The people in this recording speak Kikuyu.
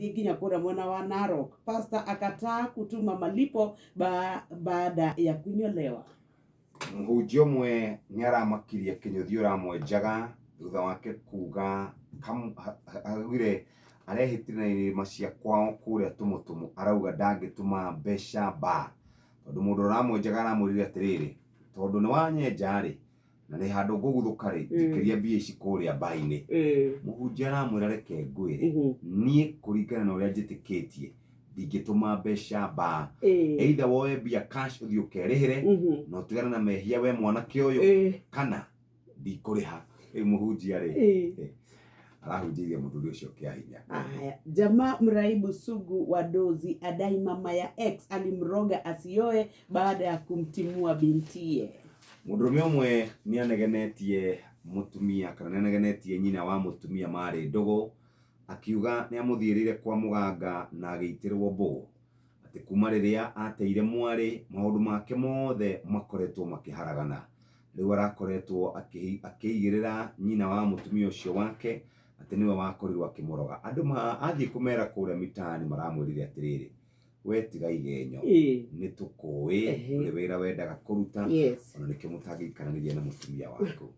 Nginya kũrĩa mwena wa Narok. Pastor akataa kutuma malipo baada ya kunyolewa. Mũhunjia ũmwe nĩ aramakirie kĩnyũthi ũramwenjaga thutha wake kuga augire arehĩtire na irĩma cia kwao kũrĩa Tũmũtũmũ, arauga ndangĩtũma mbeca mbaa tondũ mũndũ ũramwenjaga aramwĩrire atĩrĩrĩ, tondũ nĩ wanyenja rĩ, na nĩ handũ ngũguthũka rĩ, njikĩria mbia ici kũrĩa mbainĩ. Mũhunjia aramwĩra reke ngwĩre, niĩ kũringana na ũrĩa njĩtĩkĩtie ndingĩtũma mbeca mbaa, either woe mbia cash ũthiĩ ũkerĩhĩre na ũtigane na mehia we mwanake ũyũ, kana ndikũrĩha. Rĩu mũhunjia rĩ, arahunjĩirie mũthuri ũcio kĩa hinya. Aya, jamaa mraibu sugu wa dozi adai mama ya ex alimroga asioe baada ya kumtimua bintie. Mũndũrũme ũmwe nĩ anegenetie mũtumia kana nĩ anegenetie nyina wa mũtumia marĩ ndũgũ, akiuga nĩ amũthiĩrĩire kwa mũganga na agĩitĩrwo mbũgũ, atĩ kuma rĩrĩa ateire mwarĩ maũndũ make mothe makoretwo makĩharagana. Rĩu arakoretwo akĩigĩrĩra nyina wa mũtumia ũcio wake atĩ nĩwe wakorirwo akĩmũroga. Andũ athiĩ kũmera kũrĩa mitaani maramwĩrire atĩrĩrĩ, we tiga igenyo, nĩ tũkũĩ, ndũrĩ wĩra wendaga kũruta, ona nĩkĩo mũtangĩikaranirie na mũtumia waku.